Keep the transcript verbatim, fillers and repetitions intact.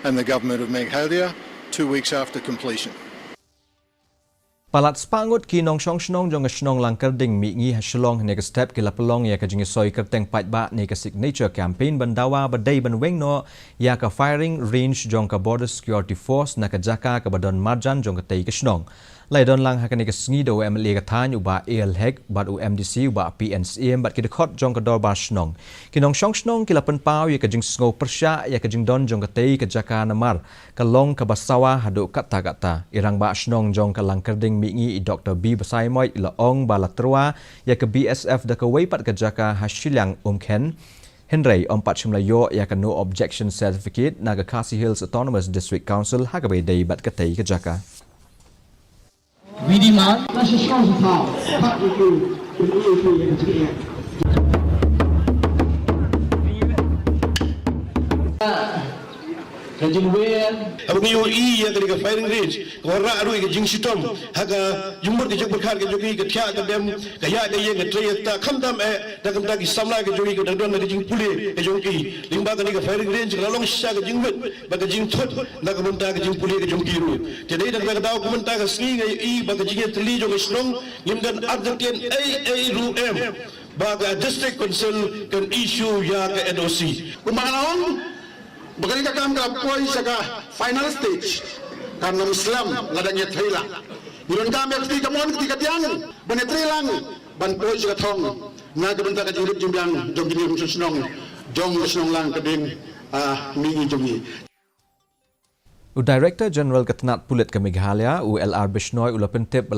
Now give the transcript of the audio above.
and the Government of Meghalaya two weeks after completion. Palat spah ngut ki nongshong shnong jong ka shnong Langkyrding Mihngi ha Shillong hynne ka step ki la pynlong ïa ka jingïasoi kyrteng paidbah ne ka signature campaign ban dawa ba dei ban weng noh ïa ka firing range jong ka Border Security Force na ka jaka kaba don marjan jong katei ka shnong. La ïadon lang ha kane ka sngi da u M L A ka thaiñ u Bah A L Hek bad u M D C u Bah P N Syiem bad ki dkhot jong ka dorbar shnong. Ki nongshong shnong ki la pynpaw ïa ka jingsngew pyrshah ïa ka jingdon jong katei ka jaka namar ka long kaba sawa haduh katta katta. I rangbah shnong jong ka Langkyrding Mihngi i Doctor B Basaiawmoit i la ong ba la tyrwa ïa ka B S F da kawei pat ka jaka ha Shilliang Umkhen. Hynrei ym pat shym la ïoh ïa ka no objection certificate na ka Khasi Hills Autonomous District Council ha kaba ïadei bad katei ka jaka. Widi mar. Ka jingwer. Haba ngi ïohi ïa kane ka firing range ka wanrah ruh ïa ka jingshitom ha ka jingmut ka jingpyrkhat ka jong ngi, ka thiah ka dem, ka ïaid ka ïeng, ka trei ka ktah, khamtam eh da ka bynta ki samla ka jong ngi ka dang don na ka jingpule ka jong ki. Lyngba kane ka firing range ka la long shisha ka jingmut bad ka jingthut na ka bynta ka jingpule ka jong ki ruh. Te dei na kata ka daw ka mynta ka sngi nga ïohi ba ka jingïatylli jong ka shnong ngim don artatien ei ei ruh em ba ka District Council kan issue ïa ka N O C. Kumba nga la ong ba kane ka kam ka la poi sha ka final stage, kan ym slem lada ngi ïatrei lang. Ngi donkam ïa ka kti kamon kti kadiang ban ïatrei lang ban poi sha ka thong na ka bynta ka jingrit jingbiang jong kine ki nongshong shnong jong ka shnong Langkyrding, ah, Mihngi jong ngi. U Director General ka tnat pulit ka Meghalaya u L R Bishnoi u la pyntip